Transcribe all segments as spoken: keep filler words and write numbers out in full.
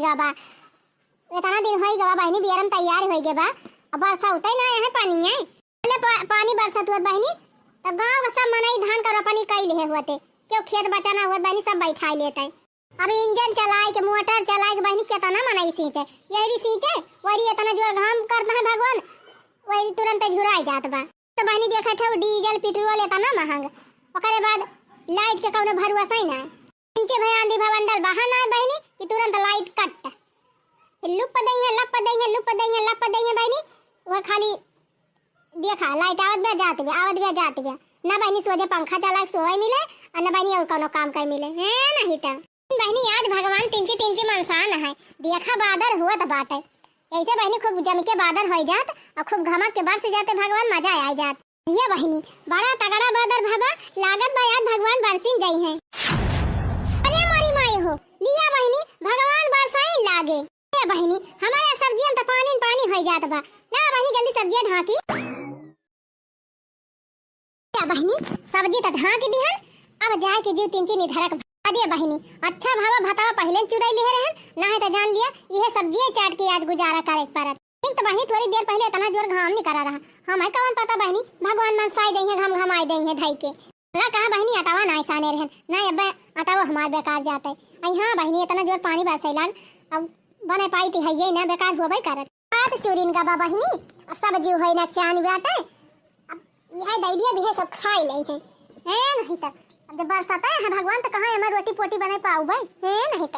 बाबा, एतना दिन होइ गवा बहिनी, बियरन तैयार होइ गवा, अब बरसा उतै ना है पानी है। पहिले पा-, पानी बरसत हुअत बहिनी, त गाँव के सब मनई धान क रोपनी कइ लेहे हुअते, केहू खेत बचाना हुअत बहिनी, सब बैठाइ लेते। अब इंजन चलाइ के, मोटर चलाइ के बहिनी, केतना मनई सींचे, यहरी सींचे, वहरी एतना जोर घाम करत है भगवान, वहरी तुरंत झुराइ जात बा। त बहिनी देखत है, डीजल पेट्रोल एतना महंग, ओकरे बाद लाइट के कउनो भरोसा ही ना। इंचे भय आंधी भवंडल बहा ना बहिनी कि तुरंत लाइट कट। फिर लुप दइहे, लप दइहे, लुप दइहे, लप दइहे बहिनी। वह खाली देखा, लाइट आवत बा, जात बा, आवत बा, जात बा। ना बहिनी, सोझे पंखा चलाइ के सोवै मिले, अउर ना बहिनी अउर कउनो काम कइ मिले। हैं, नहीं त। बहिनी, आज भगवान तिनची तिनची मनसान है। देखा, बादर हुअत बाटे। ऐसे बहिनी, खूब जम के बादर होइ जात अउर खूब घमक के बरस जाते भगवान, मजा आइ जात। ये बहिनी, बड़ा तगड़ा बादर भवा, लागत बा आज भगवान बरसिन जइहे। अरे मोरी माई हो, लिया बहिनी, भगवान बरसाइन लागे। ए बहिनी, हमरे सब्जियन त पानी न पानी होइ जात बा। ला बहिनी, जल्दी सब्जिया ढाँकी। ए बहिनी, सब्जी त ढाँकी दिहन, अब जाइ के जीव तिनची निधरक भा-, अरे बहिनी, अच्छा भवा भतवा पहिले चुराइ लिहे रहन, नाहीं त जान लिया, इहे सब्जिये चाट के आज गुजारा करेक परत। एक त बहिनी, थोरी देर पहिले एतना जोर घाम निकरा रहा, हमैं कवन पता बहिनी, भगवान मनसाइ दइहे, घमघमाइ दइहे धइ के। ला कहा बहिनी, अटवा नाहीं साने रहन, ना अब्बे अटवा हमार बेकार जात है। अइ हाँ बहिनी, एतना जोर पानी बरसै लाग, अब बनै पाई त हइये ना, बेकार होबै करत। बात चुरिन का बा बहिनी, अब सब जीव होइ ना चान बाटे, अब इहै दइ दिया, बिहे सब खाइ लइहे। हैं, नहीं त अब जब बरसत है भगवान, त कहाँ एमा रोटी पोटी बनै पाउबै? हैं, नहीं त।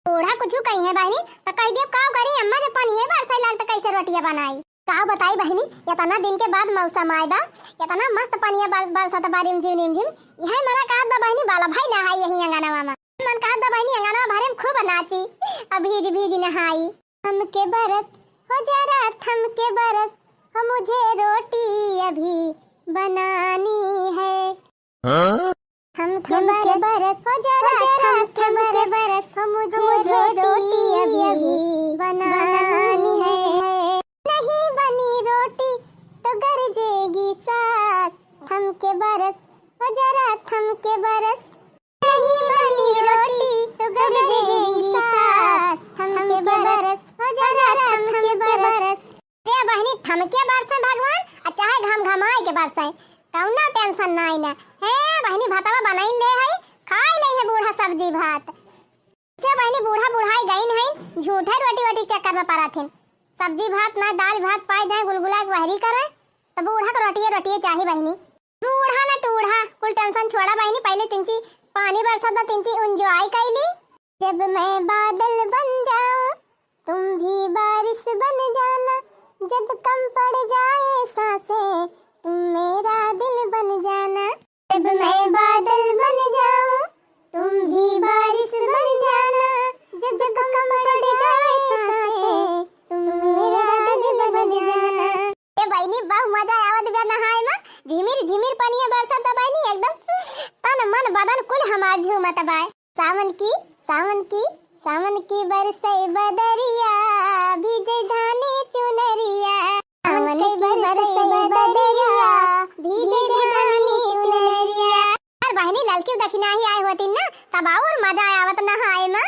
बूढ़ा कुछु कहिहे बहिनी, त कहि दियो, "काव करी अम्मा, जब पनिये बरसै लाग, त कइसे रोटिया बनाई?" काव बताई बहिनी, एतना दिन के बाद मौसम आइ बा, एतना मस्त पनिया बर-, बरसत बा, रिमझिम, रिमझिम। इहै मना कहत बा बहिनी, बाला भाई नहाई यही अंगनवा मा। मन कहत बा बहिनी, अंगनवा भरे म खूब नाची, अब भीज, भीज नहाई। थम के बरस, हो जरा थम के बरस, हो मुझे रोटी अभी बनानी है। हाँ? थम के बरस, हो जरा थम के बरस, हो मुझे रोटी अभी बनानी है। नहीं बनी रोटी तो गरजेगी सास। थम के बरस, हो जरा थम के बरस। नहीं बनी रोटी तो गरजेगी सास। थम के बरस, हो जरा थम के बरस। रे बहिनी, थमके बरसै भगवान, अ चाहे घमघमाइ के बरसै, कउनो tension नाहीं ना। हे बहिनी, भतवा बनइन लेहे है, खाइ लेहे बूढ़ा सब्जी भात। से बहिनी, बूढ़ा बुढ़ाइ गइन है, झूठै रोटी वोटी के चक्कर मा परत हिन। सब्जी भात ना, दाल भात पाइ जाए, गुलगुला के वहरी करै, त बूढ़ा क रोटिये रोटिये चाही बहिनी। बूढ़ा ना टूढ़ा, कुल tension छोड़ा बहिनी, पहिले तिनची पानी बरसत बा, तिनची enjoy कइ ली। जब मैं बादल बन जाऊं, तुम भी बारिश बन जाना, जब कम पड़ जाए सांसें, तुम मेरा दिल बन जाना। जब मैं बादल बन जाऊं, तुम भी बारिश बन जाना, जब कम पड़ जाए सांसें, तुम मेरा दिल बन जाना। ए बहिनी, बहु मजा आवत बा नहाए मा। झिमिर झिमिर पनिया बरसत बा बहिनी, एकदम तन मन बदन कुल हमार झूमत बा। सावन की, सावन की, सावन की बरसै बदरिया, भीजे धानी चुनरिया। सावन की बरसै बदरिया, भीजे धानी चुनरिया। अउर बहिनी, ललकी दखिनाही आए होतिन ना, तब अउर मजा आवत नहाए मा।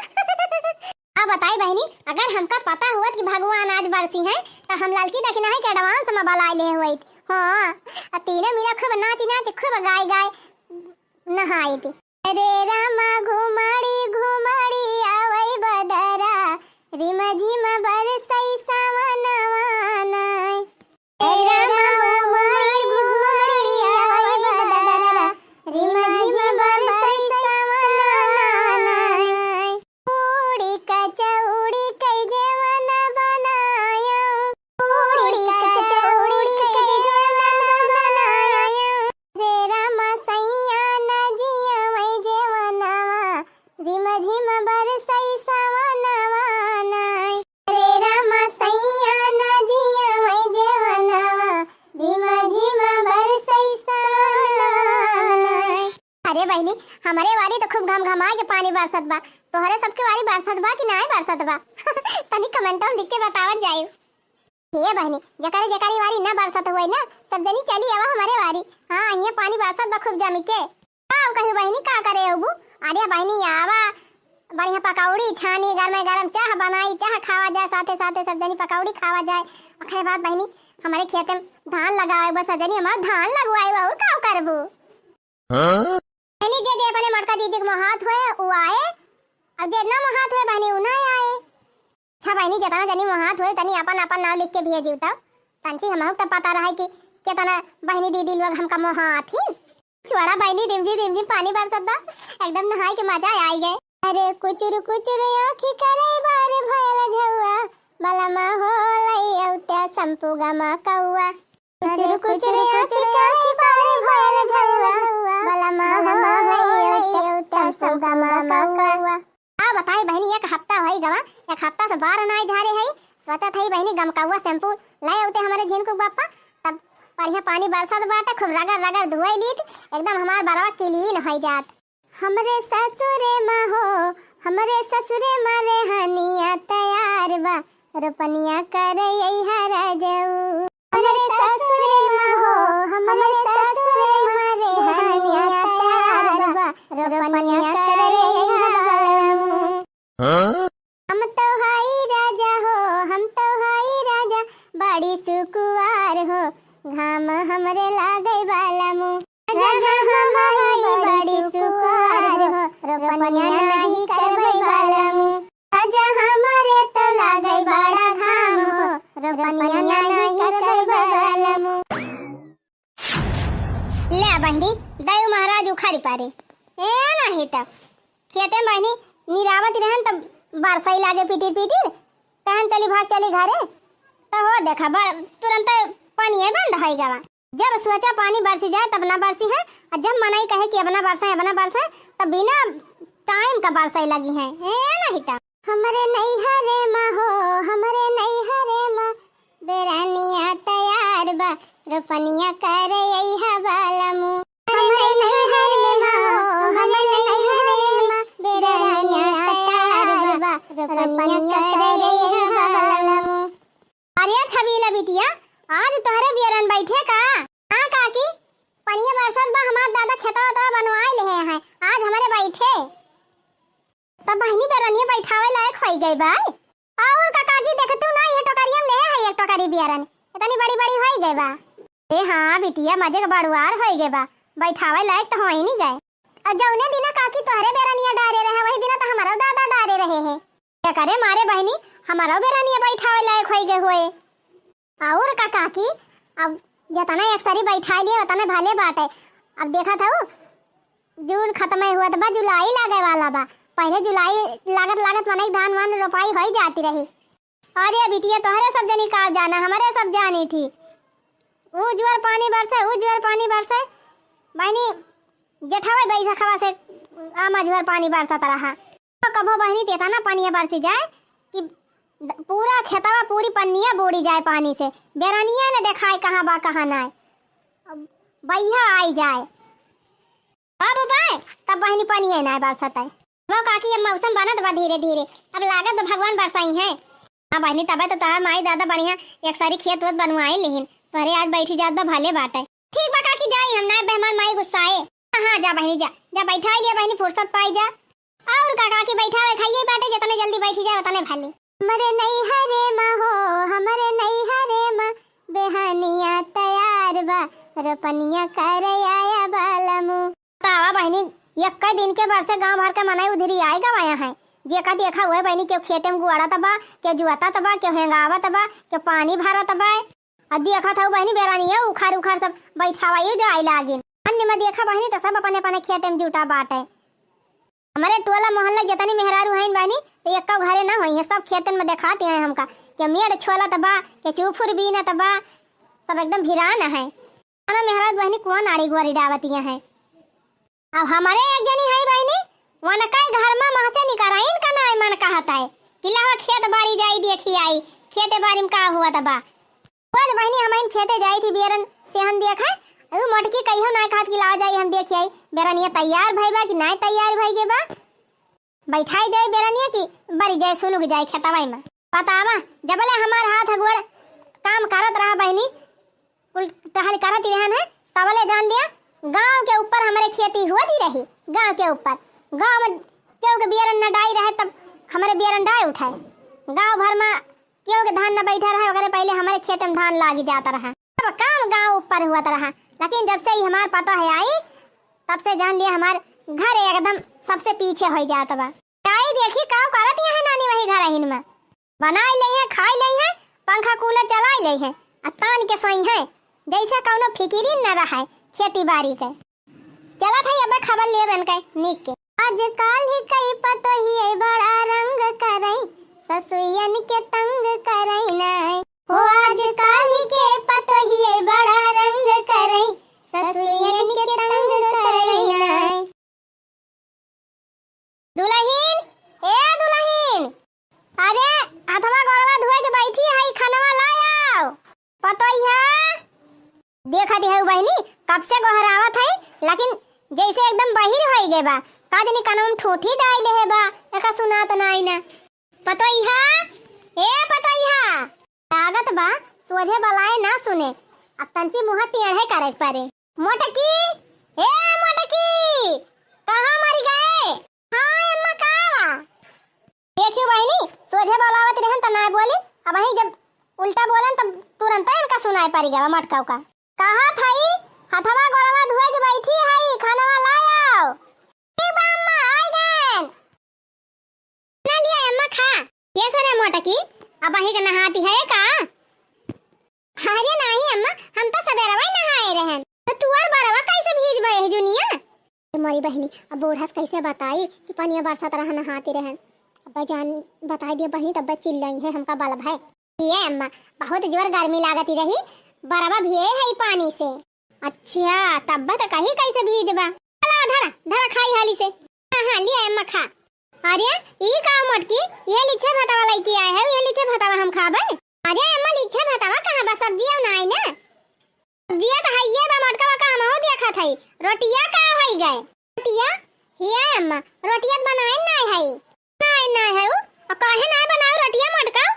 अब बताई बहिनी, अगर हमका पता होत कि भगवान आज बरसिहैं, त हम ललकी दखिनाही के advance मा बलाइ लेहे होइत। हाँ, अ तीनों मिला खूब नाची नाची, खूब गाइ गाइ नहाइत। रे रामा घुमड़ी घुमड़ी आवै बदरा, रिम झिम बरसै सावनवा नाय। रे रामा घुमड़ी घुमड़ी आवै बदरा, रिम झिम बरसै सावनवा नाय। पूड़ी कचौड़ी कई जेवन बनायो, पूड़ी कचौड़ी कई जेवन बनायो। रे रामा सैया न जियवै जेवनवा, रिम झिम बरसै सावनवा नाय। रे रामा सैया न जियवै जेवनवा, रिम झिम बरसै सावनवा नाय। अरे बहिनी, हमरे वारी त खूब घमघमाइ के पानी बरसत बा, तोहरे सबके वारी बरसत बा कि नाय बरसत बा? तनी comment मा लिख के बतावत जाइउ। हे बहिनी, जेकरे जेकरे वारी ना बरसत होए ना, सब जनी चली आवा हमरे वारी। हाँ, हियाँ पानी बरसत बा खूब जमी के। का कहिउ बहिनी, का करे अउबू? अरे बहिनी आवा, बढ़िया पकौड़ी छानी, गरमे गरम चाह बनाई, चाह खावा जाए, साथे साथे सब जनी पकौड़ी खावा जाए। ओकरे बाद बहिनी, हमरे खेते में धान लगावे बा सब जनी, हमार धान लगवाए बा, और का करबू? हाँ? बहिनी, जे जे अपने मोटका जीजी के मोहात होए, उ आए, और जे ना मोहात होए बहिनी, उ ना आए। अच्छा बहिनी, जेतना जनी मोहात होए, तनी अपन अपन नाव लिख के भेजिउ तब, तंची हमहू के तब पता रहे कि केतना बहिनी दीदी लोग हमका मोहात ही। छोड़ा बहिनी, रिमझिम रिमझिम पानी बरसत बा, एकदम नहाए के मजा आई गए। अरे कुचुर कुचुर आँखी करे बार भयल झौआ, बलमा हो लई औत्या संपू गमा कौआ। अरे कुचुर कुचुर आँखी करे बार भयल झौआ, बलमा हो लई औत्या संपू गमा कौआ। का बताई बहिनी, एक हफ्ता होई गवा, एक हफ्ता से बार नाई झारे हई। सोचत हई बहिनी, गमकौआ शैम्पू लाए होते हमरे झिनकू बापा, तब बढ़िया पानी बरसत बाटे, खूब रगड़ रगड़ धोई लीत, एकदम हमार बरवा clean होई जात। हमरे ससुरे मा हो, हमरे ससुरे मा रेहनिया तैयार बा, रोपनिया करे अइहा राजऊ। हमरे ससुरे मा हो, हमरे ससुरे मा रेहनिया तैयार बा, रोपनिया करे अइहा बलमू। हाँ? हम तो हई राजा हो, हम तो हई राजा, बड़ी सुकुवार हो, घाम हमरे लागे बलमू। राजा हम हई बड़ी सुकुवार हो, रोपनिया नाही करबै बलमू। राजा हमरे तो लागे बड़ा घाम हो, रोपनिया नाही करबै बलमू। ले बहिनी, दयू महाराज उखारी पारे। ए नाही त खेते में बहिनी निरावत रहन त बरसई लागे पिटिर पिटिर, कहन चली भाग चली घरे, त हो देखा बर-, तुरंत पानिये बंद होई गवा। जब सोचा पानी बरसी जाए तब ना बरसी है, और जब मनई कहे कि अब ना बरसे, अब ना बरसे, तब बिना time का बरसई लगी है। ए नहीं त हमरे नैहरे मा हो, हमरे नैहरे मा बेरनिया तैयार बा, रोपनिया करे अइहा बलमू। हमरे नैहरे मा हो, हमरे नैहरे मा बेरनिया तैयार बा, रोपनिया करे अइहा बलमू। अरे छबीला बिटिया, आज तोहरे बेरन बैठे का? हाँ काकी, पनिया बरसत बा, हमार दादा खेतवा तो बनवाए लेहे हैं, आज हमरे बैठे। तब बहिनी बेरनिया बैठावे लायक होई गई बा। और का काकी, देखतू ना, ये टोकरिया में लेहे है एक टोकरी बेरन, इतनी बड़ी बड़ी होई गई बा। ए हाँ बिटिया, मजे के बड़ुआर होई गई बा, बैठावे लायक तो होई नहीं गए। और जौने दिना काकी तोहरे बेरनिया डारे रहे, वही दिना तो हमारो दादा डारे रहे हैं। एकरे मारे बहिनी, हमारो बेरनिया बैठावे लायक होई गए होए। और का काकी, अब जतना एक सरी बैठाई लिए, उतने भले बाटे। अब देखत हऊ, जून खत्म हुआ त बा, जुलाई लागे वाला बा। पहले जुलाई लागत लागत मनई धान वान रोपाई होई जाती रही। अरे बिटिया, तोहरे सब जनी का जाना, हमरे सब जानी थी। ऊ जुअर पानी बरसे, ऊ जुअर पानी बरसे, बहिनी, जेठवा बैसखवा से आमा जुअर पानी बरसत रहा। तो कबो बहिनी तेतना पनिया बरसी जाए कि द-, पूरा खेतवा, पूरी पन्निया बूड़ी जाए पानी से, बेरनिया न देखाए कहाँ बा, कहाँ नाय। अब बइहा आई जाए। अब बाय, तब बहिनी पनिया नाय बरसत है। वो काकी, अब मौसम बनत बा धीरे धीरे, अब लागत बा भगवान बरसाई हैं। हाँ बहिनी, तबे तो तोहार माई दादा बढ़िया एक सारी खेत वेत बनवाई लिहिन, तोहरे आज बैठी जात बा भले बाटे। ठीक बा काकी, जाई हम, नाय बे हमार माई गुस्साए। हाँ, जा बहिनी, जा, जा बैठाई लिया बहिनी, फुर्सत पाई जा। और का काकी, बैठावे खाइए बाटे, जितने जल्दी बैठी जाए उतने भले। हमरे नैहरे मा हो, हमरे नैहरे मा बेहनिया तैयार बा, रोपनिया करे आया बलमू। तावा बहिनी, यक्का दिन के बरसे गांव भर के मनई उधरी आए गवाया है। जेका देखा हुए बहिनी, केहू खेते में गुआड़त बा, केहू जुआतत बा, केहू हेंगावत बा, केहू पानी भरत बा। आ देखत हऊ बहिनी, बेरनिया उखार उखार सब बैठावा यू जाए लागिन। अन्य में देखा बहिनी, त सब अपने अपने खेते में जुटा बाटे। हमरे टोला मोहल्ला जितनी मेहरारू हैं बहिनी, त एक्का घरे ना होई है, सब खेतन में देखाती हैं हमका। के मेड़ छोलत बा, के चूफुर बीनत बा, सब एकदम भिरान है। हमारा मेहरारू बहिनी कौन आड़ी गोरी डावतिया हैं। अब हमरे एक जनी है बहिनी, वनका घर में महसे निकराइन का नाय मन कहत है कि लावा खेत बारी जाई देखी आई, खेते बारी में का हुआ त बा। रोज बहिनी हमहिन खेते जाई थी बेरन सेहन देखा, ऊ मोटकी कहियो नाय कहत कि लावा जाई हम देखी आई, बेरनिया तैयार भई बा कि नाय तैयार भई गे बा। बैठाई जाई बेरनिया की बरी जाए सुनुक जाए खेतवाई में। बतावा, जबले हमार हाथ गोड़ काम करत रहा बहिनी, कुल टहल करत ही रहन है, तबले जान लिया गांव के ऊपर हमरे खेती हुआ दी रही, गांव के ऊपर, गांव में केहू के बियरन न डाई रहे, तब हमरे बियरन डाई उठाए। गाँव भर मा केहू के धान न बैठा रहे, ओकरे पहिले हमरे खेत मा धान लागि जात रहा। सब काम गाँव ऊपर हुअत रहा, लेकिन जब से ई हमार पतोह आई, तब से जान लिया हमार घर एकदम सबसे पीछे होइ जात बा। आई देखी का करत यहाँ नानी वही घरहिन मा। बनाई लइहैं, खाई लइहैं, पंखा कूलर चलाई लइहैं, आ तान के सोइहैं, जैसे कौनो फिकिरी न रहै खेती बारी के। चलत है अब खबर लेबे इनके नीक के। आजकल ही कई पतोहिए बड़ा रंग करई, ससुयन के तंग करई नाय। हो आजकल ही के पतोहिए बड़ा रंग करई, ससुयन के तंग करई नाय। दुलहिन, ए दुलहिन, अरे हथवा गोड़वा धोए के बैठी है, खानवा लाय आओ। पतोहिया, देखत है बहिनी, कब से गोहरावत है, लेकिन जैसे एकदम बहिर होइ गए बा, का जानी कनवा मा ठूठी डाइ लेहे बा, एका सुनात नाई ना। पतोहिया, ए पतोहिया, लागत बा सोझे बलाए ना सुने, अब तंची मुँह टेढ़े करे के परे। मोटकी, ए मोटकी, कहाँ मरि गए? हाँ अम्मा, का बा? देखियो बहिनी, सोझे बोलावत रहन त नाय बोली, अबहीं जब उल्टा बोलन तब तुरंत इनका सुनाई परि गवा मोटकऊ का। कहा थई, हथवा गोड़वा धोए के बैठी हई, खानवा लाय आओ। ठीक बा अम्मा, आइ गएन। ना लिया अम्मा खा। ये सुने मोटकी, अबहीं के नहाती है का? अरे नाहीं अम्मा, हम तो सबेरवा ही नहाए रहन। तो तू और बरवा कैसे भीज बे जुनिया? ए मोरी बहिनी, अब बूढ़ा से कैसे बताई कि पनिया बरसत रहा, नहाती रहन। अब जान बताई दिया बहिनी, तब चिल्लाई है हमका बल भय। ये अम्मा, बहुत जोर गर्मी लागती रही, बरवा भिये है ई पानी से। अच्छा, तब तो कहीं कैसे भीज बा। चला धरा, धरा खाई हाली से। हाँ, हाँ, लिया अम्मा खा। अरे, ई का मोटकी, ये लिच्छे भतावा लइके आए है, ये लिच्छे भतावा हम खाबे? अरे अम्मा, लिच्छे भतावा कहाँ बा? सब्जिया नाई ना। सब्जिया तो हइये बा मोटकवा, का हमहू देखत हई। रोटिया का होई गए? रोटिया? हिया अम्मा, रोटिया तो बनाए नाई हई। नाई, नाई है उ। और काहे नाई बनाऊ रोटिया मोटका?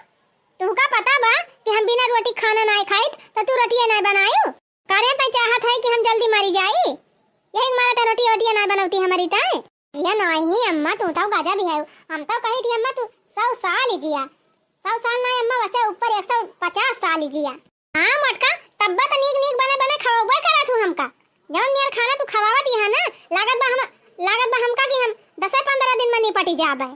तुमका पता बा कि हम बिना रोटी खाना नाई खाइत, तो तू रोटिया नाई बनायू? करे तै चाहत है कि हम जल्दी मरी जाई? यही मारे तो रोटी ओटिया नाई बनौती हमारी तै। ये नाई अम्मा, तू तो गजब ही है। हम तो कही थी अम्मा तू सौ साल ही जिया। सौ साल नाई अम्मा, वैसे ऊपर एक सौ पचास साल ही जिया। हाँ मोटका, तब्बा तो नीक नीक बने बने खवाबे करा तू हमका। जौन नियर खाना तू खवावत ही है ना, लागत बा हम, लागत बा हमका कि हम दसे पन्द्रह दिन मा निपटी जाबे।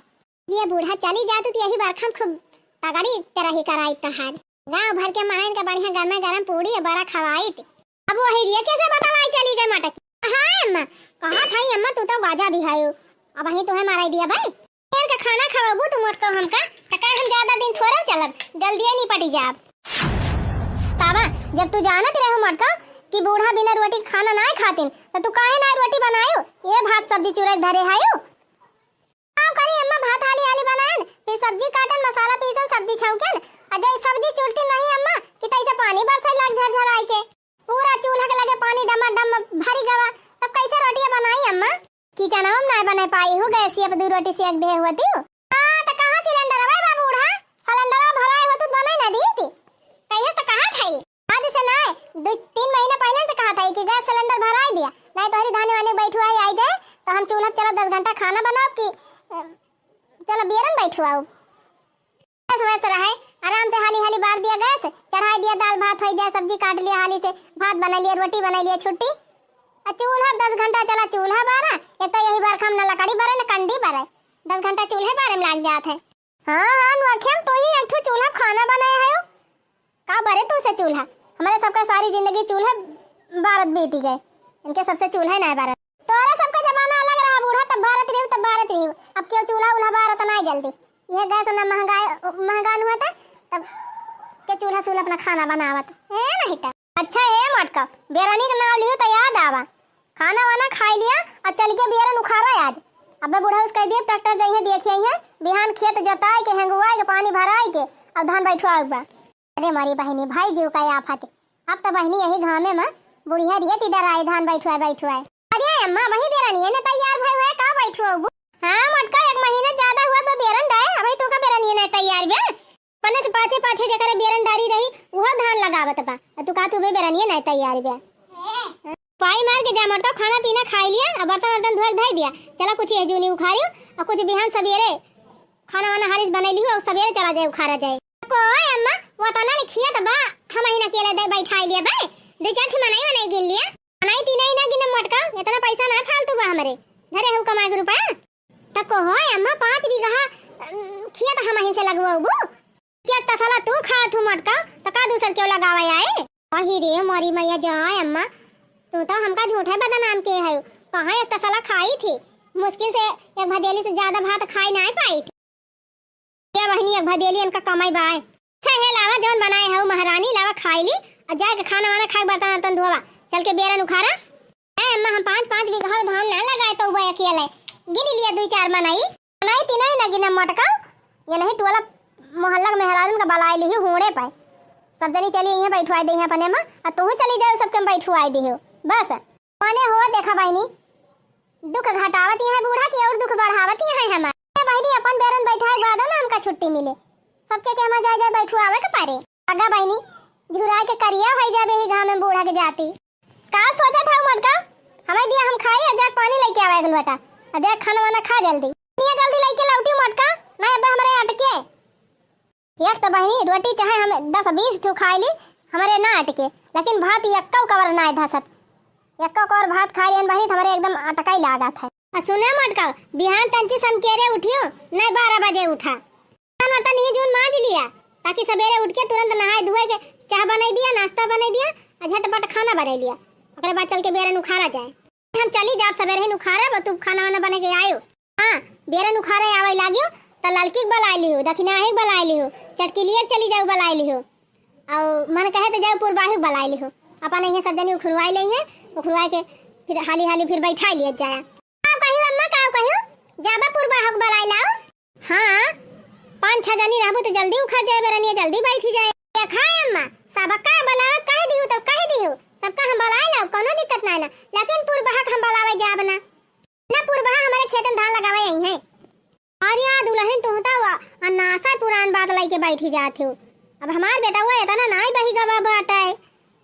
ये बूढ़ा चली जात तो यही बरखा मा खूब तगड़ी तरही कराई तहार। गाँव भर के मायन के बढ़िया गरमे गरम पूड़ी और बरा खवाई थी। अब वही रिया कैसे बतलाई चली गए मटक। हाँ अम्मा, कहा था अम्मा तू तो गाजा भी है, अबहीं तुम्हें माराई दिया भाई। पेड़ का खाना खवाबू तू मोटको हमका, तो का हम ज्यादा दिन थोड़े चलब, जल्दी ही निपटी जाब। ताबा, जब तू जानत रहे मोटको कि बूढ़ा बिना रोटी के खाना नाय खातिन, तो तू काहे नाय रोटी बनायू? ये भात सब्जी चूरा धरे हायू। का करी अम्मा, भात हाली हाली बनाएन, फिर सब्जी काटन, मसाला पीसन, सब्जी छौंकेन, और जब सब्जी चुरती नहीं अम्मा कि तैसे पानी बरसे लग झरझर आई के। पूरा चूल्हा के लगे पानी डमा डम भरी गवा, तब कैसे रोटियां बनाई अम्मा? किचनवा में नाय बने पाई हूँ, गैसिया पे दू रोटी सेक दे होती हूँ। हाँ, तो कहाँ सिलेंडर है बा बूढ़ा? सिलेंडर भराए होतू तो बनाई ना दी थी। कहिए तो कहा था, आज से नाय, दो तीन महीना पहले से कहा था कि गैस सिलेंडर भराई दिया, नहीं तो हरी धाने वाने बैठुआ ही आई जाए, तो हम चूल्हा पे चला दस घंटा खाना बनाओ कि, अ, चला बियरन बैठुआओ। गैस वैस रहे, आराम से हाली हाली बार दिया गैस, चढ़ाई दिया, दाल भात हो जाए, सब्जी काट लिया हाली से, भात बना लिया, रोटी बना लिया, छुट्टी। आ चूल्हा दस घंटा चला, चूल्हा बारा, एक तो यही बरखा में न लकड़ी बरे, न कंडी बरे, दस घंटा चूल्हे बारे में लाग जात है। हाँ, हाँ, नोखे हम तू ही एक ठो चूल्हा खाना बनाए है। का बरे तू से चूल्हा? हमारे सबका सारी जिंदगी चूल्हा बारत बीती गए, इनके सबसे चूल्हा ही नहीं बारत। तोरे सबका जमाना अलग रहा बूढ़ा, तब बारत रही, तब बारत रही। अब क्यों चूल्हा उल्हा बारत नहीं जल्दी। यह गैस ना महंगा, महंगा न होता, तब के चूल्हा चूल्हा अपना खाना बनावत। ए नहीं तो। अच्छा हे मोटका, बेरनी के नाव लियो तो याद आवा। खाना वाना खाई लिया, अब चल के बेरन उखाड़ा आज। अबे बूढ़ा उस कह दिए, ट्रैक्टर जइहे देखिए हैं, बिहान खेत जोताई के, हेंगुआई के, पानी भराई के, अब धान बैठवाई बा। अरे मोरी बहिनी, भाई जीव का आफत। अब तो बहिनी यही घामे में बुढ़िया रियत इधर आई धान बैठवाए, बैठवाए। अरे अम्मा, वही बेरनिए ने तैयार भय हुए, का बैठवाबू? हाँ मोटका, एक महीना ज्यादा हुआ तो बेरन डाए, अबही तू का बेरनिए ने तैयार बे। पन्ने से पाछे पाछे जेकरे बेरन डारी रही, उहो धान लगावत बा। आ तू का तू बे बेरनिए ने तैयार बे। पाई मार के जा मोटका, खाना पीना खाई लिया, अब बर्तन वर्तन धोए के धई दिया। चला कुछ ये जूनी उखारियो, और कुछ बिहान सबेरे खाना वाना हालिस बनाई लियो, और सबेरे चला जाए उखारा जाए। को अम्मा, वो तना ले खिया त बा, हम ही ना अकेले दे बैठाई लिया बे, दो चार ठे मनई वनई गिन लिया। मनई तीनई ना गिने मोटका, इतना पैसा ना फालतू बा हमरे, धरे हऊ कमाए के रुपया। त को हो अम्मा, पाँच बीघा, अम, खिया त हम ही से लगवाबू। क्या तसला तू खात हूँ मोटका, त का दूसर केहू लगावे आए? अही रे मोरी मैया जाए अम्मा, तू तो हमका झूठे बदनाम के है। कहाँ एक तसला खाई थी, मुश्किल से एक भदेली से ज्यादा भात खाई नाई पाई थी। ए बहिनी, एक भदेली इनका कमाई बाय। अच्छा हे लावा, जौन बनाए हऊ महारानी, लावा खाई ली, और जाए के खाना वाना खाए, बर्तन वर्तन धोवा, चल के बेरन उखारा। ए अम्मा, हम पाँच पाँच बीघा धान ना लगाए पउबा अकेले, गिन लिया दुई चार मनई। मनई तीनई ना गिना मोटका, ये नहीं टोला मोहल्ला के मेहरारून का बलाए लिही हूड़े पे। सब जनी चली इहाँ बैठवाए दे अपने मा, और तू चली जाओ सबके बैठवाए दे। बस मने हो देखा बहिनी, दुख घटावत यहाँ बूढ़ा की और दुख बढ़ावत यहाँ है हमार। ए बहिनी, अपन बेरन बैठाए के बाद ना हमका छुट्टी मिले, सबके के हमार जाए जाए बैठवावे के पारे। अगा बहिनी, झुराए के करिया होई जाबे ही घाम में बूढ़ा के जाती। का सोचत है मोटका? हमें दिया, हम खाई, अजा पानी लेके आवे एक लोटा, अजा खाना वाना खा जल्दी। निया जल्दी लेके लौटी मोटका, नहीं अब हमरे अटके। एक तो बहिनी रोटी चाहे हम दस बीस ठो खाई ली, हमरे ना अटके, लेकिन भात यक्को कवर ना धसत। यक्को कवर भात खाई लेन बहिनी, तो हमरे एकदम अटकाई लागत है। आ सुने मोटका, बिहान तंची समकेरे उठियो, नहीं बारह बजे उठा। बर्तन वर्तन ये जून मांज लिया, ताकि सबेरे उठ के तुरंत नहाए धोए के चाह बनाई दिया, नाश्ता बनाई दिया, और झटपट खाना बनाई लिया। ओकरे बाद चल के बेरन उखारा जाए। हम चली जाब सबेरे ही उखारा, तू खाना वाना बने के आयो। हाँ, बेरन उखारे आवे लागियो, त ललकी के बलाए लिहो, दखिनाही के बलाए लिहो, चटकिलिया के चली जाऊ बलाए लिहो। और मन कहे तो जाऊ पुरबाही के बलाए लिहो। अपन इहे सब जनी उखरुआई ले हैं, उखरुआई के फिर हाली हाली फिर बैठाई लिया जाया। का कहियो अम्मा, का कहियो? जाबा पुरबाही के बलाए लाओ। हाँ, पाँच छह जनी रहबू तो जल्दी उखर जाए, बेरनिया जल्दी बैठी जाए। देखा अम्मा, सबका बलावे कह दिहू तो कह दिहू, सबका हम बलाए लाओ, कोनो दिक्कत नाई ना, लेकिन पुरबाही के हम बलावे जाब ना। ना पुरबाही हमरे खेतन धान लगावे आई हैं। अरे या दुल्हन, तू तो वा अनासा पुरान बात लइके बैठी जात हो। अब हमार बेटा वो इतना नाई बही गवा बाटे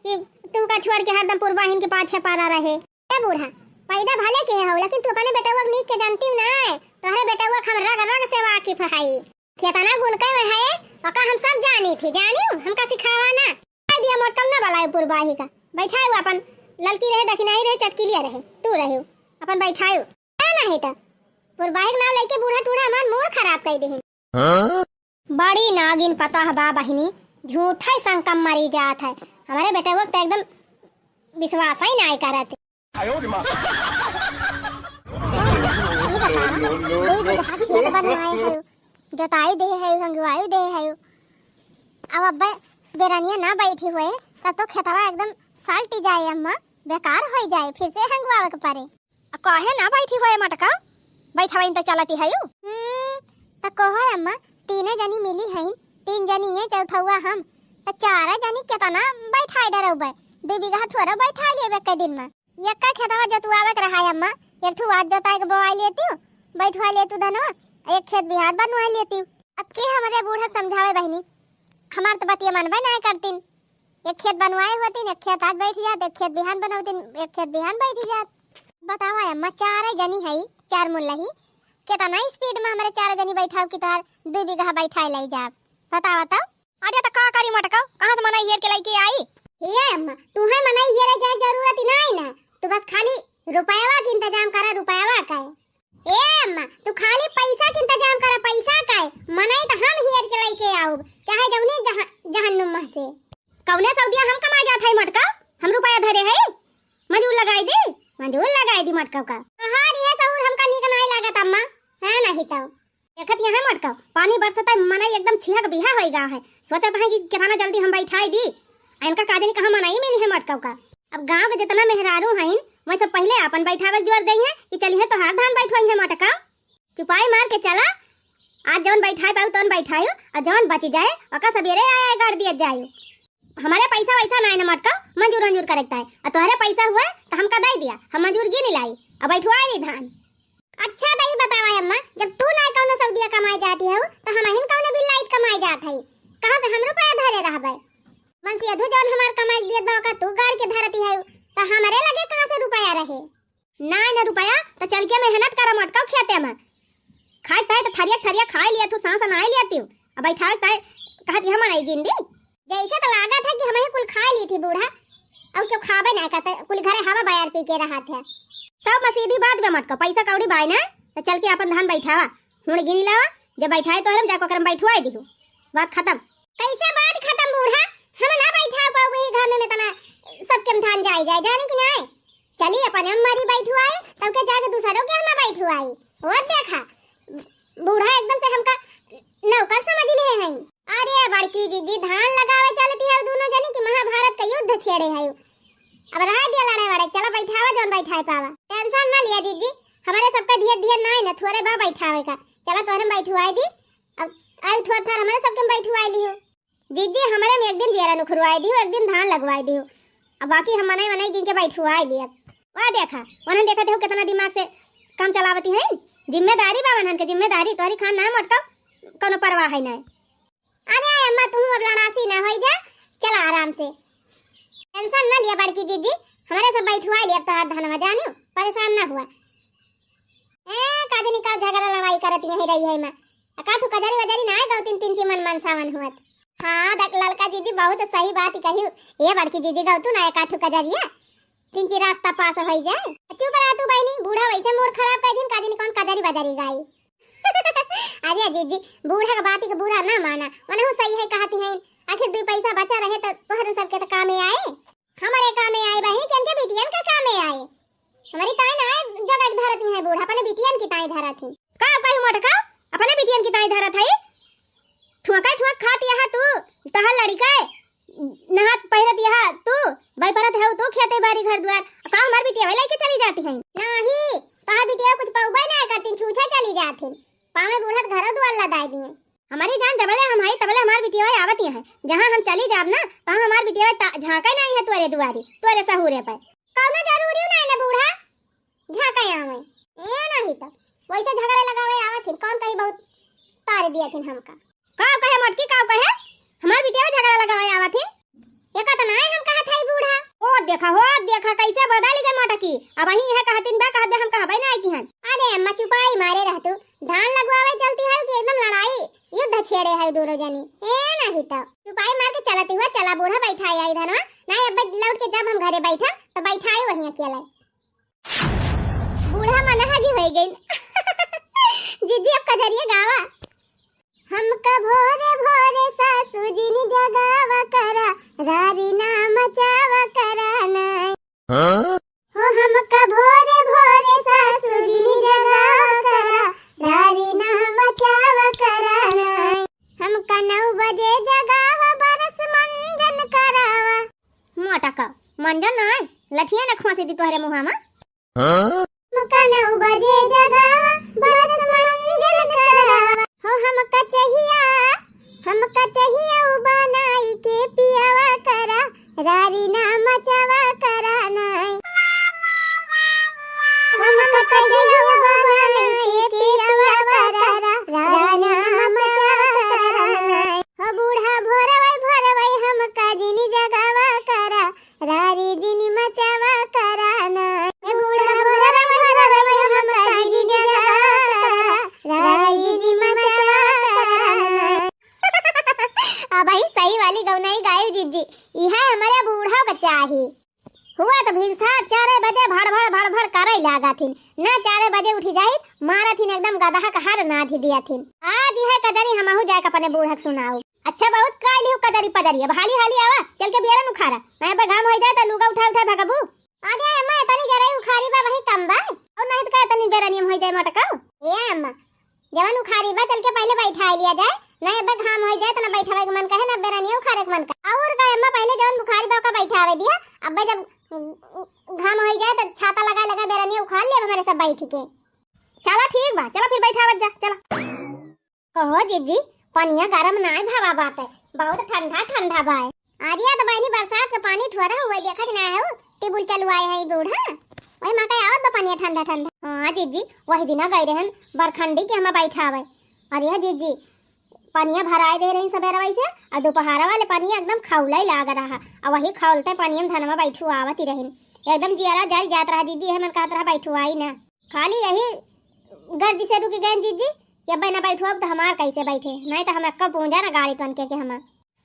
कि तुमका छोड़ के हरदम पुरबाहिन के पाछे पड़ा रहे। ए बूढ़ा, पैदा भले के हो, लेकिन तू अपने बेटवा के नीक के जानती ना है। तोहरे बेटवा के हम रग रग से वाकिफ हई। केतना गुण के है, ओका हम सब जानी थी, जानियो, हमका सिखावा ना। कह दिया मोटका ना बलायो पुरबाही का, बैठायो अपन, ललकी रहे, दखिनाही रहे, चटकिलिया रहे, तू रहे, अपन बैठायो। ए नहीं तो पुरबाही के नाम लेके बूढ़ा टूढ़ा हमार मूड खराब कर दे। हाँ? बड़ी नागिन पता है बा बहिनी, झूठा ही संकम मरी जात है। हमारे बेटवा के तो एकदम विश्वास ही नहीं करत। आयो रे माँ। ई बतावा, दू बीघा खेत बनवाए है, जोताई दे है, हंगवाई दे है, अब अब्बे बेरनिया ना बैठी हुए, तब तो खेतवा एकदम सल्टी जाए अम्मा, बेकार होई जाए, फिर से हंगवावे के परे। आ काहे ना बैठी हुए मटका, बैठवाइन तो चलती है यू। हम्म, त कहो अम्मा, तीने जनी मिली हईन, तीन जनी ये चौथौआ हम, त चार जनी केतना बैठाए डरौबे, दू बीघा थोड़ा बैठाए लेबे के दिन में। यक्का खेतवा जोतवावे के रहा है अम्मा, एक ठू आज जोताए के बोआई लेती हूँ, बैठवा लेती हूँ धनवा, एक खेत बिहान बनवा लेती हूँ। अब के हमरे बूढ़ा समझावे बहिनी, हमार तो बतिया मनबे ना करतीन। एक खेत बनवाए होतीन, एक खेत आज बैठ जात, एक खेत बिहान बनौतीन, एक खेत बिहान बैठ जात। बतावा अम्मा, चार जनी है, चार मुल्ला ही, केतना स्पीड में हमरे चार जनी बैठाओ कि तोहार दू बीघा बैठाए लाई जाब? बतावा तो। अरे त का करी मटका, कहाँ से मनई हेर के लइके आई? हे अम्मा, तुहे मनई हेरे जाए जरूरत ही नाई ना, तू बस खाली रुपयावा के इंतजाम करा, रुपयावा का। ए अम्मा, तू खाली पैसा के इंतजाम करा, पैसा का। मनई त हम हेर के लइके आउब, चाहे जौने जहाँ, जहन्नुम में से। कौने सऊदिया हम कमाए जात हई मटका, हम रुपया धरे हई, मजूर लगाई दी, मजूर लगाई दी मटका का। तोहार इहे सहूर हमका नीक नाई लागत अम्मा, है नहीं तो। देखत यहाँ मटकव, पानी बरसत है, मनई एकदम छिहक बिहा होई गा है। सोचत है कि केतना जल्दी हम बैठाई दी। आ इनका का जानी कहाँ मनई मिली है मटकव का। अब गाँव के जितना मेहरारू हईन, वैसे पहिले आपन बैठावल जोर देई है कि चलिए तोहार धान बैठवाई है मटकव। चुपाई मार के चला, आज जौन बैठाए पाऊ तौन बैठायु, और जौन बची जाए, ओका सबेरे आए आए गाड़ दिया जाए। हमारे पैसा वैसा ना है ना मटकव, मंजूर वंजूर करे के ताई। आ तोहरे पैसा हुए तो हमका दे दिया, हम मंजूर गिन लाई, अब बैठवाई ली धान। अच्छा, तो ई बतावा अम्मा, जब तू ना कौनो सऊदिया कमाए जाती हो, तो हम हिन कौनो बिल्लाइत कमाए जात हई? कहाँ से हम रुपया धरे रहबे? मन से अधू जौन हमार कमाई दियत बा, ओका तू गाड़ के धरती है, तो हमरे लगे कहाँ पेटे में। खाए ताई तो थरिया थरिया खाए लिया तू, सांस ना लिया तू। अब बैठा ताई कहत हम आई गिंदी। जैसे तो लागत है कि हम ही कुल खाए ली थी बूढ़ा, और क्यों खाबे ना करते, कुल घरे हवा बयार पी के रहा थे। सब मसीधी बात बे मटका, पैसा कौड़ी बाय ना, तो चल के अपन धान बैठावा, हुण गिनी लावा, जब बैठाए तो हम जाको करम बैठुआई दिहु, बात खत्म। कैसे बात खत्म बूढ़ा, हम ना बैठा पाऊ ई घर में तना सबके हम धान जाए जाए, जाने कि नहीं? चली अपन हम मरी बैठुआई, तब के जाके दूसरों के हम बैठुआई। और देखा, बूढ़ा एकदम से हमका नौकर समझ ले हैं। अरे बड़की जीजी, धान लगावे चलती है दोनों जनी कि महाभारत का युद्ध छेड़े है। अब रहा दिया लड़े वड़े, चला बैठावा जौन बैठाए पावा। टेंशन ना लिया जीजी, हमारे सबका ढेर ढेर ना है ना, थोड़े बा बैठावे का। चला तोहरे में बैठुआई दी, अब आई थोड़ा थोड़ा हमारे सबके में बैठुआई लियो। जीजी, हमारे में एक दिन बेरा नुखरुआई दियो, एक दिन धान लगवाई दियो। अब बाकी हम मनई मनई गिन के बैठुआई दिया। वाह देखा, उन्हें देखा देखो कितना दिमाग से काम चलावती है। जिम्मेदारी बा उन्हन के, जिम्मेदारी तोहरी खान ना मटकाओ, कोनो परवाह है ना। अरे अम्मा, तू अब लड़ासी ना होई जा, चला आराम से, टेंशन ना लिया बड़की जीजी, हमारे सब बैठुआ लिया तोहार धनवा, जानियो परेशान ना हुआ। ए, का जानी का झगड़ा लड़ाई करत यहीं रही है मैं। आ का ठू कजरी वजरी ना आए गौतिन तिनची मन मनसावन हुअत। हाँ, देख ललका जीजी बहुत सही बात कही। ए बड़की जीजी गौतू ना एका ठू कजरिया। तिनची रास्ता पास होई जाए। चुप रहा तू बहनी, बूढ़ा वैसे मूड खराब कर दिन, का जानी कौन कजरी वजरी गाई। अरे जीजी, बूढ़ा के बात के बुरा ना माना, उन्हें सही है कहती हैं। आखिर दो पैसा बचा रहे तो तोहरन सबके तो कामे आए। हमारे कामे आए बहिन, कि इनके बिटियन का कामे आए? हमारी ताई ना आए, जो एक धरत नहीं है बूढ़ा, अपने बिटियन की ताई धरत है। का कही मोटका, अपने बिटियन की ताई धरत है? ठुआका ठुआक खात यहाँ तू, तहर लड़िका है, नहात पहिरत यहाँ तू, बाई परत है तू, खेते बारी घर द्वार, का हमार बिटिया वही लेके चली जाती है? नहीं, तहर बिटिया कुछ पौबे ना करती, छूछे चली जाती। पावे बूढ़ा त घरो दुआर लदाई दिए। हमारी जान जबले हम हई तबले हमार बिटिया आवत ही है। जहाँ हम चली जाब ना, तहाँ हमार बिटिया ता-, झाँके नहीं है तोरे दुआरी, तोरे सहूरे पर। कौनो जरूरी नहीं ना बूढ़ा झाँके आवे। ए नहीं तो वैसे झगड़े लगावे आवत ही, कौन कही बहुत तार दिया थी हमका। का कहे मोटकी, का कहे? हमार बिटिया झगड़ा लगावे आवत ही। एका त नाय हम कहत हई बूढ़ा। हो देखा, हो देखा, कैसे बदल गए मोटकी। अब अहीं यह कहतिन बा, कहत बे हम कहबे ना किहन। अरे अम्मा चुपाई मारे रह तू, धान लगवावे चलती है कि एकदम लड़ाई, युद्ध छेड़े है दोनों जनी। ए नहीं तो चुपाई मार के चलती हुआ, चला बूढ़ा बैठा आई धनवा, नहीं अब लौट के जब हम घरे बैठा तो बैठाई वहीं अकेले। बूढ़ा मनहगी होई गई। जीजी अब कजरिया गावा। हमका भोरे भोरे सासू जी ने जगावा करा, रारी ना मचावा करा ना। हाँ? हो हमका भोरे भोरे सासू जी ने जगावा करा, रारी ना मचावा करा ना। हमका नौ बजे जगावा, बरस मंजन करावा। मोटका, मंजन ना, लठिया ना खोसे दी तोहरे मुहा में। हाँ? हमका नौ बजे जगावा, बरस मंजन करावा। हो हमका चहिया, हमका चहिया उ बनाई के पियावा करा, रारी ना मचावा करा ना। हमका चहिया उ बनाई के पियावा करा, रारी ना मचावा करा ना। हो बूढ़ा भोरवई भोरवई हमका जिनी जगावा करा, रारी जिनी मचावा करा ना। ए बूढ़ा भोरवई भोरवई हमका जिनी जगावा करा, रारी जिनी मचावा करा ना। अब ही सही वाली गौनई गायब जीजी, इहे हमारे बूढ़ा का चाही। हुआ तो भिनसार चारे बजे भड़ भड़ भड़ भड़ करे लागा थिन, ना चारे बजे उठी जाई, मारा थिन एकदम गदहा का हार नाधि दिया थिन। आज इहे कजरी हमहू जाके अपने बूढ़ा के सुनाऊ। अच्छा बहुत काई लिहू कजरी पजरी, अब हाली हाली आवा, चल के बियरन उखारा, नहीं अब घाम हो जाए तो लुगा उठा उठा भगबू। अरे अम्मा, तनी जरा उखारी बा, वही कम बा। और नहीं तो का तनी बेरनियम हो जाए मोटका। ए अम्मा, जवन उखारी बा चल के पहले बैठा लिया जाए, नहीं अब घाम हो जाए तो ना बैठावे के मन कहे ना बेरनिया उखारे के मन कहे। और का अम्मा, पहले जवन बुखारी बा ओका बैठावे दिया, अब जब घाम हो जाए तो छाता लगा लगा बेरनिया उखार ले हमारे सब बैठ के। चला ठीक बा, चला फिर बैठावत जा, चला। कहो जीजी, पनिया गरम नाय भावा बाटे, बहुत ठंडा ठंडा बाय। अरे तो बहनी बरसात के पानी थोड़ा हुआ देखत ना हो, टिबुल चलवाए है बूढ़ा, वही माँ का आवत बा पनिया ठंडा ठंडा। हाँ जीजी, वही दिना गए रहन बरखंडी के हमें बैठावे। अरे जीजी, पनिया भराए दे रही सवेरे वैसे, और दोपहर वाले पनिया एकदम खौले लाग रहा, और वही खौलते पनिया में धनवा बैठू आवत ही रहिन, एकदम जियरा जल जात रहा जीजी, हमें कहत रहा बैठू आई ना। खाली यही गर्दी से रुकि गए जीजी, कि अब ना बैठो, अब तो हमार कैसे बैठे, नहीं तो हम एक्को पूंजा ना गाड़ी तो उनके के हम।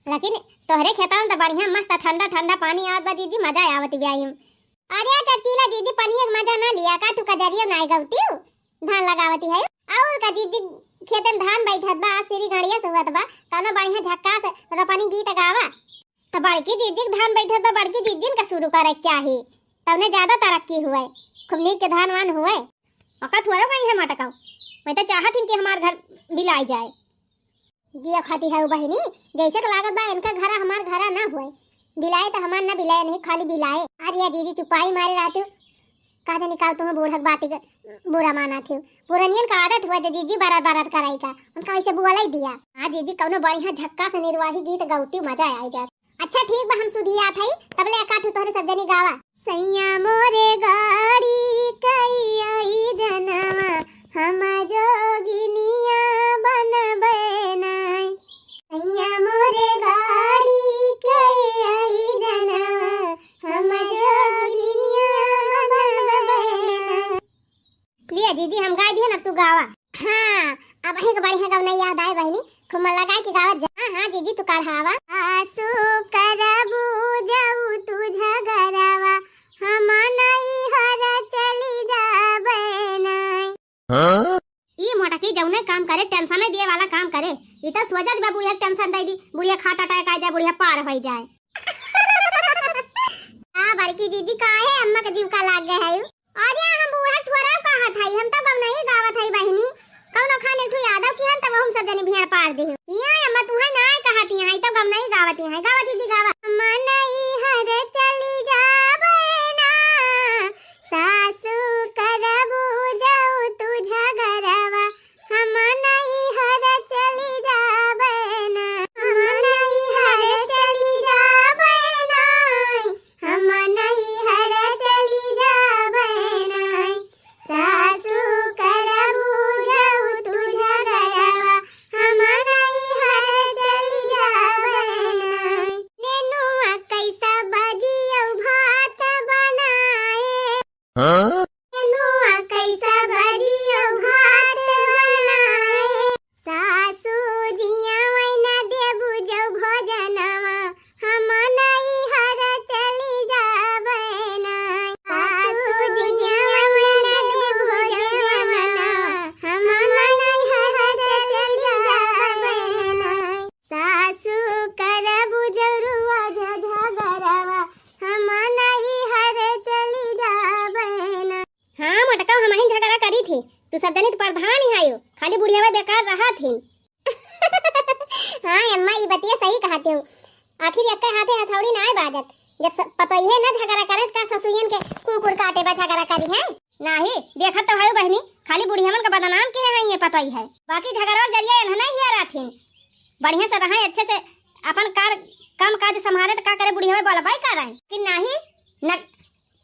लेकिन तोहरे खेतवा में तो बढ़िया मस्त ठंडा ठंडा पानी आवत बा जीजी, मजा आवत ब्याही में। अरे चटकीला जीजी, पनिया के मजा ना लिया का, तू कजरियो नाई गवतियो, धान लगावती है। और का जीजी, खेते में धान बैठत बा, आज सिरी गड़िया से हुआ बा, कौनो बढ़िया झक्कास रोपनी गीत गावा। तो बड़की जीजी के धान बैठत बा, बड़की जीजी का शुरू करे के चाही, तौने ज्यादा तरक्की हुए, खूब नीक के धान वान हुए। ओका थोड़ा कहीं है मटकाऊ, मैं तो चाहत हिन कि हमार घर बिलाई जाए। जिया खाती है बहिनी, जैसे के लागत बा इनका घरा हमार घरा ना हुए, बिलाए तो हमार ना बिलाए नहीं, खाली बिलाए। अरे या जीजी चुपाई मारे रहती हो, का जानी काल तुम्हें बूढ़क बाती के बुरा माना थी। पुरनियन का आदत हुआ जे जीजी बरर बरर कराई का, उनका ऐसे बुआलाई दिया। हाँ जीजी, कौनो बढ़िया झक्का से निर्वाही गीत गौती, मजा आई जात। अच्छा ठीक बा, हम सुधियात हई, तबले एकाठू तोहरे सब जनी गावा। सैया मोरे गाड़ी कई आई जनवा, हम जोगिनिया बनबे नाई। सैया मोरे गाड़ी कई आई जनवा, हम जोगिनिया बनबे नाई। लिया दीदी, हम गाय दिहन, अब तू गावा। हाँ, अब एक बढ़िया गवना याद आए बहिनी, खूब मन लगाए के गावत जा। हाँ, हाँ, जीजी, तू कढ़ावा। आसो करबू जाऊ तू झगड़ावा, हम नैहर चली जाबे नाई। हाँ? ई मोटकी जौने काम करे, टेंशन दिए वाला काम करे। ई तो सोचत बा बुढ़िया टेंशन दे दी, बुढ़िया हार्ट अटैक आ जाए, बुढ़िया पार हो जाए। आ बड़की दीदी, काहे अम्मा के जीव का लाग गए है? अरे हम बूढ़ा थोड़ा कहत हई, हम तो गवनई गावत हई बहिनी। कौनो खान एक ठो यादव की हम तब हम सब जनी भेड़ पार दे। ये अम्मा तुम्हें ना कहती है, तो गवनई गावती है, गावा दीदी गावा। हम नैहर चली जाबे ना, सासू करबू जाऊ तू झगड़ावा, हम नैहर चली जाबे ना, हम नैहर चली जाबे ना, हम नैहर चली जाबे ना। सासू करबू जाऊ तू झगड़ावा, हम नैहर चली जाबे ना। नेनुआ कैसा बजियो भात बनाए। हाँ? नेनुआ कैसा बजियो भात बनाए। सासू जिया वैना देबू जो भोजनवा, हम नैहर चली जाबे ना। सासू जिया वैना देबू जो भोजनवा, हम नैहर चली जाबे ना। सासू करबू जरुआ झगड़ावा, हम नैहर चली जाबे ना। हाँ मोटका, हम ही झगड़ा करी थी, तू सब जनी तो प्रधान ही आयो, खाली बुढ़िया बेकार रहा थी। हाँ अम्मा, ई बतिया सही कहते हो। आखिर एक्के हाथे हथौड़ी नाय बाजत। जब स-, पतोहिए ना झगड़ा करे, त का ससुइयन के कुकुर काटे बा झगड़ा करी है? नाही, देखत तो है बहिनी, खाली बुढ़ियवन का बदनाम किहे हैं ये पतोही है। बाकी झगड़ा जरिया इन्हें नहीं हिया राथिन। बढ़िया से रहे, अच्छे से अपन कार, काम काज संभाले, त का करे बुढ़िया बोलबाई का रहे कि नाही, न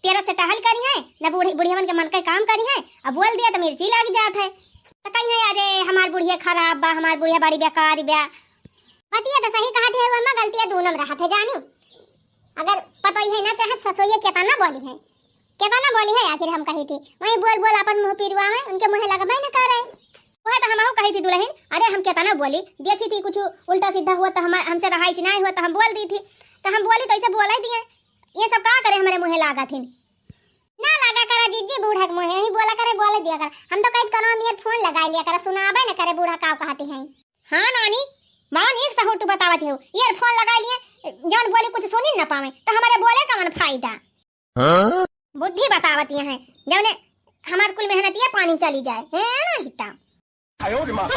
तेरा से टहल करी है, न बूढ़े, बुढ़ियवन के मन के काम करी है। अब बोल दिया त मिर्ची लाग जात है। त कही है, "अरे, हमार बुढ़िया खराब बा, हमार बुढ़िया बड़ी बेकार बा।" बतिया त सही कहत है, ओमा गलतिया दूनम रहत है, जानियो। अगर पतोही है ना चाहत, ससुइया केतना बोली है, केतना बोली है, आखिर हम कही थी, वही बोल बोल अपन मुँह पिरवा में उनके मुँहे लगबे न करे। वह त हमहू कही थी दुलहिन, अरे हम केतना बोली, देखी थी कुछ उल्टा सीधा हुआ त हम, हमसे रहाई से नहीं हुआ त हम बोल दी थी, त हम बोली त ऐसे बोला ही दिए। ये सब का करे हमरे मुँहे लागा थी। ना लागा करा जीजी बूढ़ा के मुँहे, यही बोला करे, बोले दिया कर। हम तो कही कनो हम earphone लगाई लिया कर, सुनाबे न करे बूढ़ा का कहती हैं। हाँ नानी, मान एक सहूर तू बतावत हो, earphone लगाई लिए, जौन बोली कुछ सुनी न पावे, त हमरे बोले कवन फायदा? हाँ? बुद्धि बतावत हैं, जौने हमार कुल मेहनतिया पानी में चली जाए, है ना हिता? आयो रे माँ।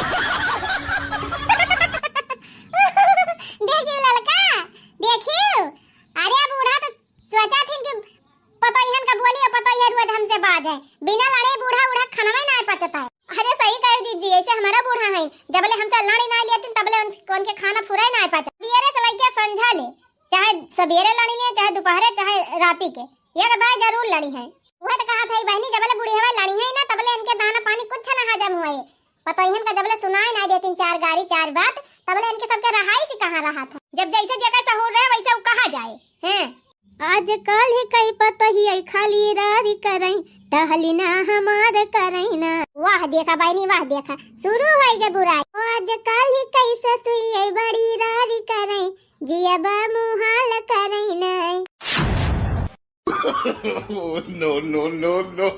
देखियो ललका, देखियो, अरे बूढ़ा तो सोचा थी कि पतोहियन का बोली और पतोहिया रोज हमसे बाज है, बिना लड़े बूढ़ा, बूढ़ा खाना में ना पचता है। अरे सही कहे जीजी, ऐसे हमारा बूढ़ा है, जबले हमसे लड़ी ना लेती तबले उन, उनके खाना फुराए ना पचा। सवेरे से लइके संझा ले, चाहे सवेरे लड़ी ले, चाहे दोपहरे, चाहे राती के, एक दाई जरूर लड़ी है। वह तो कहा था बहनी, जबले बुढ़िया लड़ी है ना, तबले इनके दाना पानी कुछ ना हजम हुए। पतोहियन का जबले सुनाए ना देती चार गारी चार बात, तबले इनके सबके रहाई से कहाँ रहा था। जब जैसे जेकर सहूर रहे वैसे उ कहा जाए, हैं? आजकल ही कई पतोहिया खाली रारी करई, टहली ना हमार करई ना। वाह देखा बहिनी, वाह देखा, शुरू होई गे बुराई। ओ आजकल ही कई ससुई बड़ी रारी करई, जियब मुहाल करई ना। Oh, no, no, no, no।